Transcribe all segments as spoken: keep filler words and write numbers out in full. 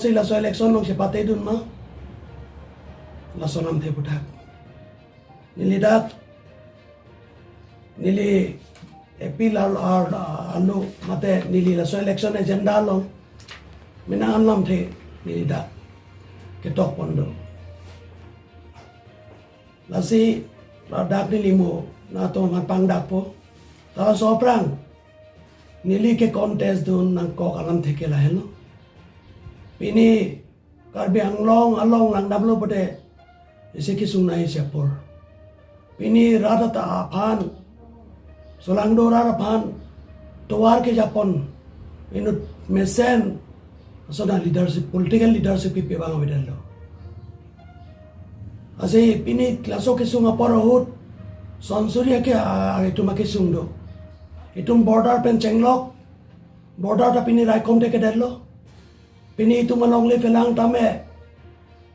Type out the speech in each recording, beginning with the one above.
Si laso election along chepatedun ma? Laso alamthe aphuthak. Neli dak, neli appeal al-, al-, alo mate neli laso election agenda along menang alamthe neli dak ketok pon do. Lasi ladak neli mo na to ngan pangdakpo. Ta laso aphrang neli ke contest dun nangkok alamthe ke lahenlo. Pini Karbi Anglong along langdamlo pute isi kesung nangji apor. Pini rat ata aphan, solangdo rat aphan tovar kejapon inut mesen ason a leadership, political leadership kipi abang avedetlo. Lasi pini laso kesung apor ahut, Sonsoria ke a, a, itum akesung do. Itum border pen chenglok, border ta pini raikom te kedetlo. Pini itum alongle phelang tame,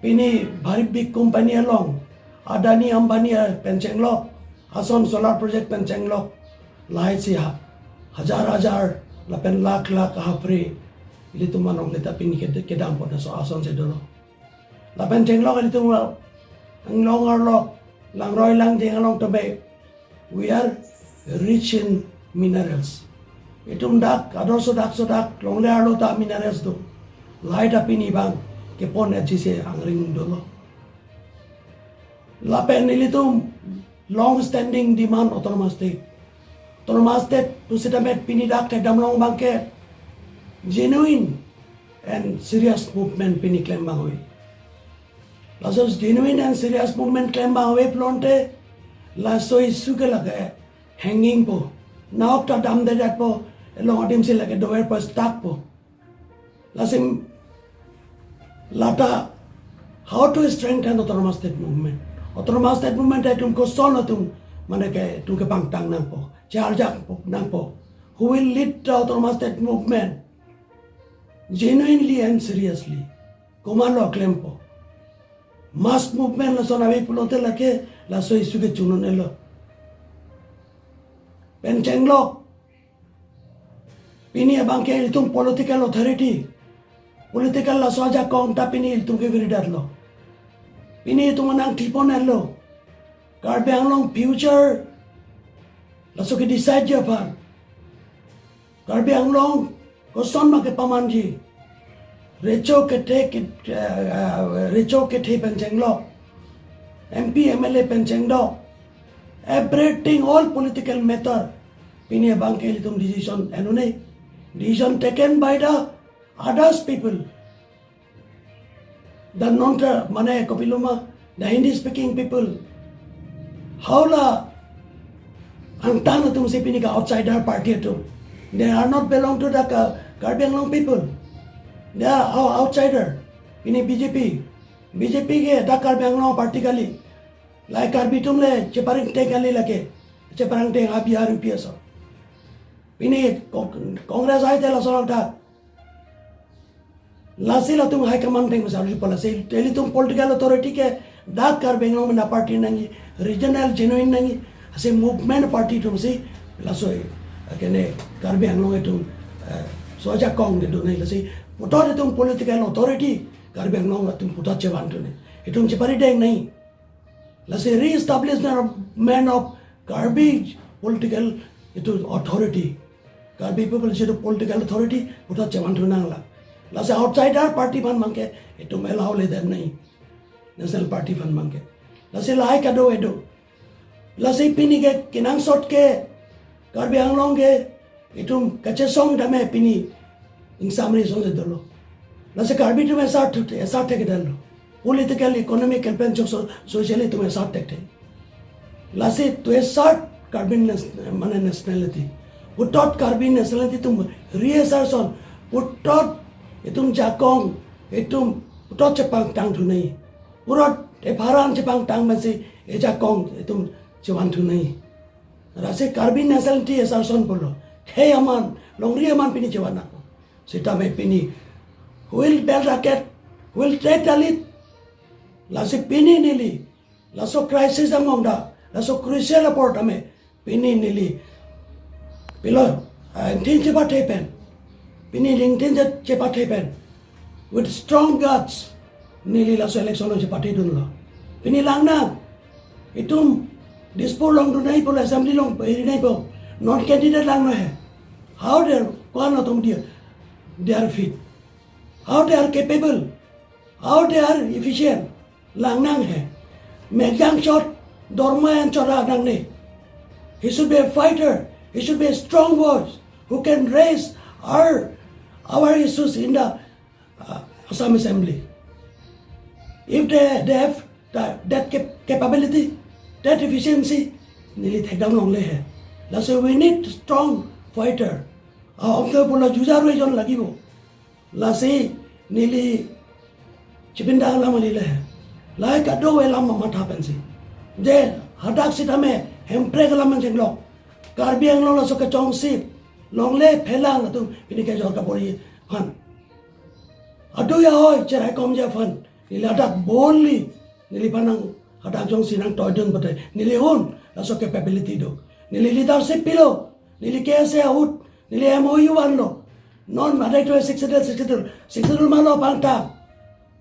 pini bhari big company along, Adani Ambani pen chenglok, ason solar project pen chenglok, lahai si ha, hajar hajar lapen lakh lakh ahapre ilitum alongle ta pini ked-, kedam pon aso ason si dolo. Lapen chenglok ilitum Anglong arlo, langroi langjeng along tame, we are rich in minerals. Itum dak, ador sodak sodak, longle arlo ta minerals do. Lahai ta pini abang kepon H G C angring dolo. Lapen ilitum long standing demand autonomous state. Autonomous state pusitame pini dak kedam long abang ke genuine and serious movement pini klem abang ave. Laso genuine and serious movement klem abang ave pulote laso issue ke lake hanging po. Nahok ta damdedetpo, elong adim si lake dover po, stuck po. Lasi lata, how to strengthen autonomous state movement? Autonomous state movement itum koson atum mane ke itum kepangtang nangpo, charjak nangpo. Who will lead the autonomous state movement genuinely and seriously? Komatlo klempo? Mass movement lason ave pulote lake laso issue ke chungnelo. Pen chenglok, pini abang ke itum political authority, political laso ajakong ta pini itum ke viridetlo. Pini itum nangthipon-etlo. Karbi Anglong future laso ke decide ji aphan. Karbi Anglong koson ma kepamanji. Recho kethe ke, eh, eh, recho kethe pen chenglok, M P, M L A pen chengdok, everything, all political matter pini abang ke ilitum decision enone. Decision taken by the others people. The non, mane kopiloma, the Hindi speaking people. Howla angtan atum si pini ke outsider party atum. They are not belong to the Ka-, Karbi Anglong people. They are ou-, outsider. Pini B J P. B J P ke dak Karbi Anglong party kali. Lahai Karbi atum le chepareng teng kali lake. Chepareng teng abi aru pi aso. Pini Con-, Congress ahai te laso langta. Lasi latum high command teng masa ri pola si ilitum political authority ke dak Karbi Anglong mena party nangji, regional genuine nangji, lasi movement party atum si laso, eh, kene Karbi Anglong itum, eh, soja kong ke do nangji, lasi puthot itum political authority Karbi Anglong atum puthot chevan do nangji. Itum chepari deng nangji. Lasi re-establishment of Karbi political itum authority. Karbi people itum political authority puthot chevan thu nanglang. Lasi outsider party aphan abang ke itum allow ledet nangji. National party aphan abang ke. Lasi lahai kado-kave do. Lasi pini ke kenangsot ke Karbi Anglong ke itum kachesong tame pini ingsamri song si dolo. Lasi Karbi atum esar thu-, esar thekdetlo. Political, economical pen chok so-, socially atum esar thekthe. Lasi to assert Karbi nas-, mane nationality. Puthot Karbi nationality atum reassertion. Puthot itum jakong, itum puthot chepangtang thu nangji. Puthot epharan chepangtang masi ejakong itum chevan thu nangji. Lasi Karbi nationality assertion pulo. Khei aman, longri aman pini chevan nangpo. Sitame pini, who will bell rocket, who will take the lead. Lasi pini neli, laso crisis angbong ta, laso crucial apor tame, pini neli, pilo, ah, ingtin chepathe pen. Pini neli ingtin che-, chepathe pen. With strong guts, neli laso election along chepartidunlo. Pini langnang, itum Dispur along dunnaipo, assembly along erinaipo, non candidate langno he. How they are, ko-an atum dia, they are fit? How they are capable? How they are efficient? Langnang he. Mekjang chot, dorma an chot nangne. He should be a fighter. He should be a strong voice who can raise our, our issues in the, uh, Assam Assembly. If they, they have that, that cap-, capability, that efficiency, neli thekdam longle he. Laso we need strong fighter. Ah, omte pula juja roi jon lagibo. Lasi neli chipinda alam alile. Lahai kadokave alam matha pensi. Je hadak sitame Hemprek alam an chenglok. Karbi Anglong laso kechongsi longle phelang atum pini kejor kabor-i aphan. Adu ya hoi, cherai komji aphan. Neli hadak boldly, neliphan nang hadak jongsi nangtoidun pute, neli un laso capability do. Neli leadership pilo, neli K S A ahut, neli M O U vanlo. Non hadak to Sixth Schedule, Sixth Schedule, Sixth Schedule malo pangta,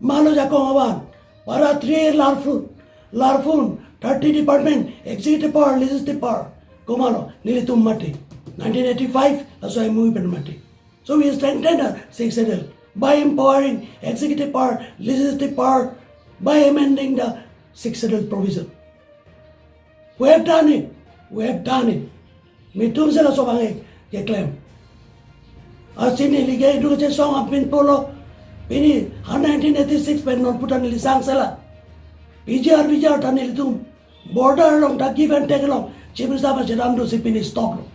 malo jakong avan. Para three larfun, larfun, thirty department, executive power, legislative power. Komatlo, nelitum mati. Nineteen eighty-five, laso M O U pen mati. So we strengthen the Sixth Schedule by empowering executive power, legislative power, by amending the Sixth Schedule provision. We have done it. We have done it. Netum si laso abang keklem. Lasi neli ke itum kachesong apin pulo. Pini ha nineteen eighty-six pen non puta neli sang sela. P G R, V G R ta nelitum border along ta give and take along Chief Minister pen chedan dunsi pini stop lo.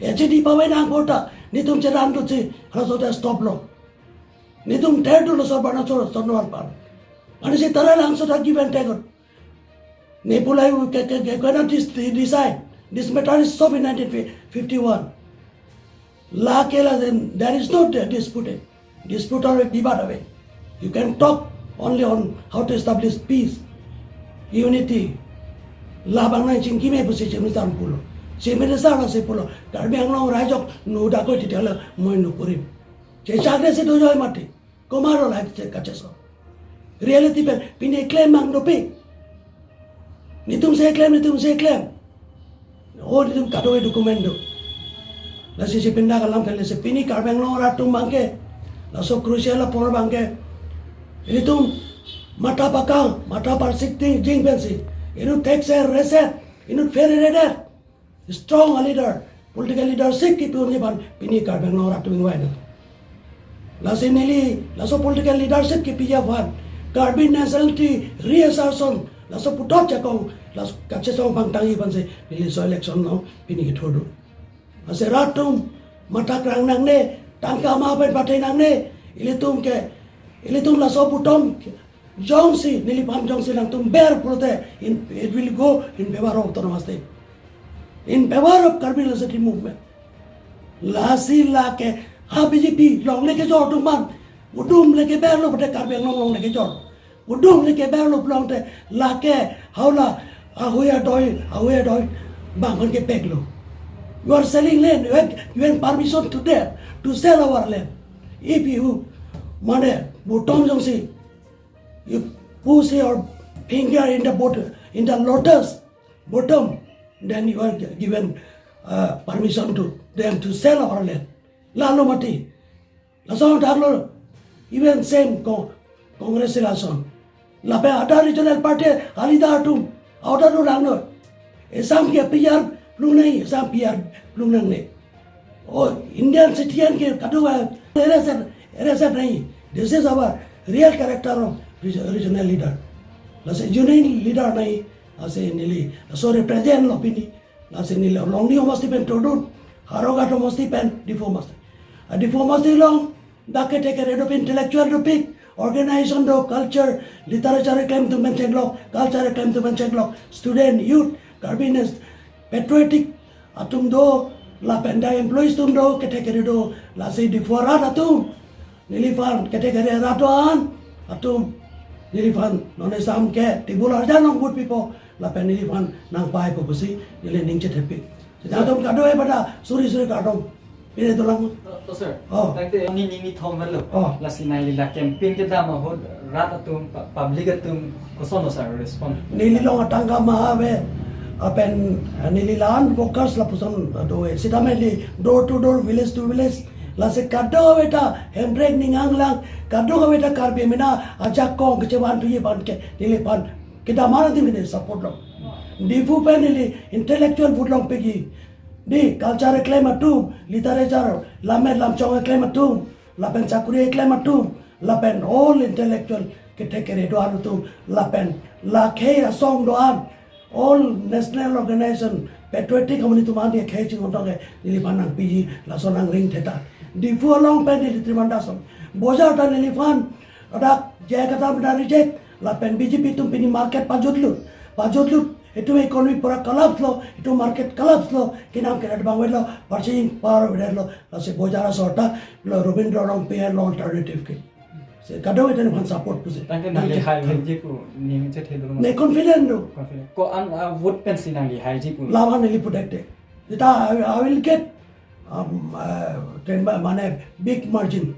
H D pavai nang kota, netum chedan dunsi halaso ta stop lo. Netum ther dunlo Sarbana Sor-, Sonowal aphan. Mane si Taralangso ta give and take. Ne pulai ke, ke, ke, cannot dis-, decide. This matter is solved in nineteen fifty-one. Lake la, then there is no di-, dispute. Dispute ave, bibad ave. You can talk only on how to establish peace, unity. Labang nang chingkime pusi Chief Minister pulo. Chief Minister lasi pulo, Karbi Anglong raijok nu dakoi titala moi nu kurim. Chechakre si dojoi mati. Komatlo lahai che kachesong. Reality pen pini klem mang dopik. Netum si klem, netum si klem. O netum kadokave document do. Lasi chipinda alam kali si pini Karbi Anglong arat atum abangke, laso crucial apor abangke, netum matha pakang, matha parsik ting jing pensi, inut thekser reser, inut phere redet. Strong a leader, political leadership kipi unji aphan pini Karbi Anglong arat atum ingvai nang. Lasi neli laso political leadership kipiji aphan, Karbi nationality reassertion, laso puthot jakong, laso kachesong pangtangji aphansi neli laso election along pini kethodun. Lasi rat atum matha krang nangne, tangka ma pen pathai nangne, ilitum ke, ilitum laso button jongsi, neliphan jongsi nangtum ber pulote, in, it will go in favor of autonomous state, in favor of Karbi National Movement. Lasi lake ha B J P longle kejor atum aphan, udum le keberlo pute Karbi Anglong longle kejor. Udum le keberlo pulote lake haulo ahui adoi, ahui adoi abang aphan kepeklo. You are selling land, you have, you have permission to them to sell our land. If you, mane, bottom jongsi, you push your finger in the bot-, in the lotus bottom, then you are gi-, given, uh, permission to them to sell our land. Lalo mati. Laso thaklo, even same co-, Congress lason. Lapen other regional party, a leader atum, other atum langno. Assam ke P R plung nang, Assam P R plung nangne. O Indian citizen ke kadokave, arrest, arrest nang. This is our real character of reg-, regional leader. Lasi union leader nang, lasi neli, laso represent lo pini. Lasi neli Longri homosti pen trodun, Howraghat homosti pen, Diphu homosti. A Diphu homosti along, dak kethe kere dopik, intellectual dopik, organization do, culture, literature keklem atum pen chenglok, culture keklem atum pen chenglok, student, youth, Karbi nation, patriotic atum do, lapen dak employees atum do, kethe kere do, lasi Diphu arat atum, neliphan kethe kere arat do-an atum, neliphan non Assam ke table arjan along vote pipo, lapen neliphan nangpaipo pusi neli ning chethepik. Seta atum kadokave pada suri suri kardom. Pine dolang. To, sir. Oh. Tangte nini nithom velo. Oh. Lasi nangli la campaign kedam ahut rat atum, pu-, public atum kosonlo, sir, respond? Neli along atangka maha ave. Lapen, eh, neli la-an workers lapuson do-e. Sitame neli door to door, village to village. Lasi kadokave ta Hemprek ning anglang, kadokave ta Karbi mena ajakong kechevan thuji aphan ke neliphan kedam adim ke neli support lo. Diphu pen neli intellectual vote longpikji. Dei culture keklem atum, literature, lammet lamchong keklem atum, lapen chakri keklem atum, lapen all intellectual kethek kere do-an atum, lapen la khei asong do-an, all national organization, patriotic community atum an ke khei chingthong ke neliphan nangpiji, lason nangring theta. Diphu along pen neli Trimandason. Bojar ta neliphan ladak J I Kathar mena reject, lapen B J P atum pini market pajutlut. Pajutlut, itum economy pura collapse lo, itum market collapse lo, kinam kere bang lo, purchasing power lo, lasi bojar asor ta lo Robindro Rongpi lo alternative ke. Si kadokave neliphan support pusi. Tangte nangli hai hai ji pu ning chethe dulu. Ne confident do. Confident. Ko-an, ah, vote pensi nangli hai ji pu? Laban neli pu dekde. Seta I, I will get, um, uh, ten by, mane big margin.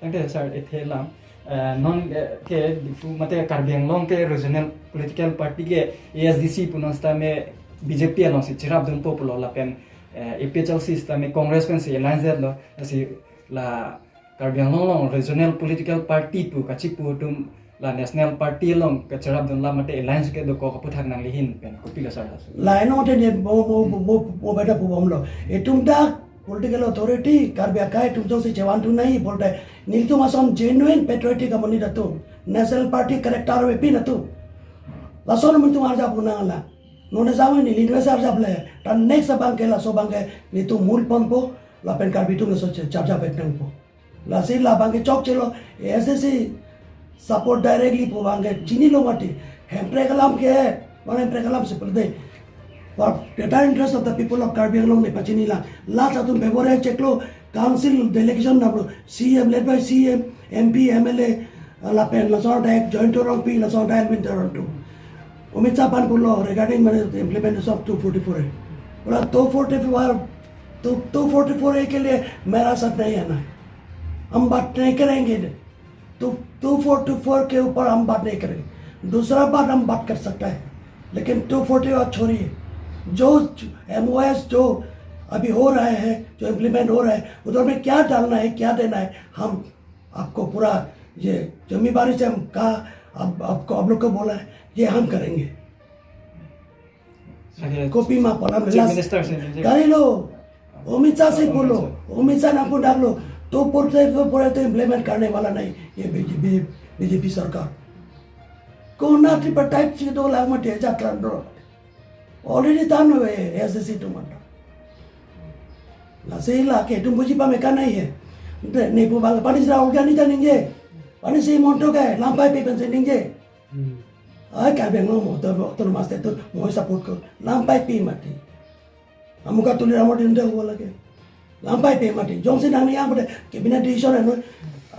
Tangte sir, athe lam, eh, non, eh, ke Diphu mate Karbi Anglong ke regional political party ke A S D C punon sitame B J P alongsi cherapdunpo pulo lapen, eh, A P H L C sitame Congress pensi alliance detlo, lasi la Karbi Anglong along regional political party pu kachipu atum la national party along kacherapdun la mate alliance ke dokok aputhak nangli ahin pen kopilo, sir, laso? Laino te ne mo, mo, mo, mo, mo beda pu bomlo. Itum dak political authority, Karbi akai atum jongsi chevan thu nai pulote, nelitum ason genuine patriotic community atum, national party character avepin atum. Lason amonit atum arjap unang la. Non jangve neli invest arjap le. Ta next abang ke laso abang ke nelitum mul ponpo, lapen Karbi atum laso che-, charjap vek nangpo. Lasi labang ke chokchelo, A S D C support directly pu abang ke chinilo mati. Hemprek alam ke, mane Hemprek alam si pulote, for greater interest of the people of Karbi Anglong ne pachini la. Last atum February cheklo, council delegation damlo, C M led by C M, M P, M L A, lapen lason ta Jayanta Rongpi, lason ta Elwin Teron atum. Amit Shah aphan pulo regarding mane implementation of two forty-four A. Bola two forty-four, two, two forty-four A ke liye mera saath nahi aana hai. हम बात नहीं करेंगे। तो to forty four के ऊपर हम बात नहीं करेंगे, दूसरा बात हम बात कर सकता है, लेकिन टू फोर्टी फ़ोर छोड़िए। जो एमओएस जो अभी हो रहा है, जो इम्प्लीमेंट हो रहा है, उधर में क्या डालना है, क्या देना है, हम आपको पूरा ये जिम्मेवारी से हम कहा, आप, आपको, आप लोग को बोला है, ये हम करेंगे। Lake kopima pu alam Chief las Minister si ningje. Karilo, Amit Shah si pulo, Amit Shah nangpudaklo, two forty-four A to implement karne wala nahi ye B J P, B J P sarkar. Konat tripartite si dolang mati ajat klan dolo. Already tan lo A S D C atum anta. Lasi lake itum buji pame kan nahi he. Ante ne pu abang pani si Rahul Gandhi ta ningje. Pani si Himanta ke lampai pi pensi ningje. Hmm. Ai Karbi Anglong mo, to, to mas te to, mo support ko. Lampai pi mati. Amuka Tuliram adin de huwa lake. Lampai pi mati. Jongsi nangning ang pada cabinet decision ano,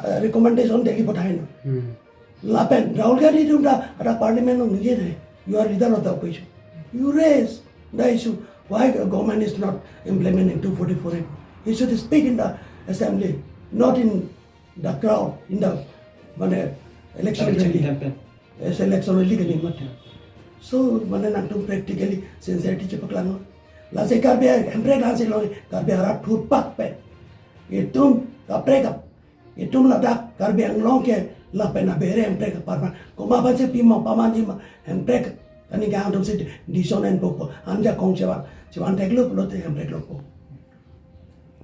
eh, recommendation Delhi pathai non. Hmm. Lapen, Rahul Gandhi atum ta, ada parliament along ningje nai. You are leader of the opposition. You raise the issue. Why the government is not implementing two forty-four A? He should speak in the assembly, not in the crowd, in the, mane, election rally. Election campaign. Yes, election rally kali mati. So, mane nangtum practically sincerity chepaklang. Lasi Karbi Hemprek langsi long, Karbi arat thurpak pen. Itum kaprek kap. Itum ladak Karbi Anglong ke lapen abere Hemprek aparman. Komat aphansi pima pamanji ma Hemprek kani gang atum si decision enpo pu. Ajakong chevan. Chevan theklo pulote Hemprek lopo.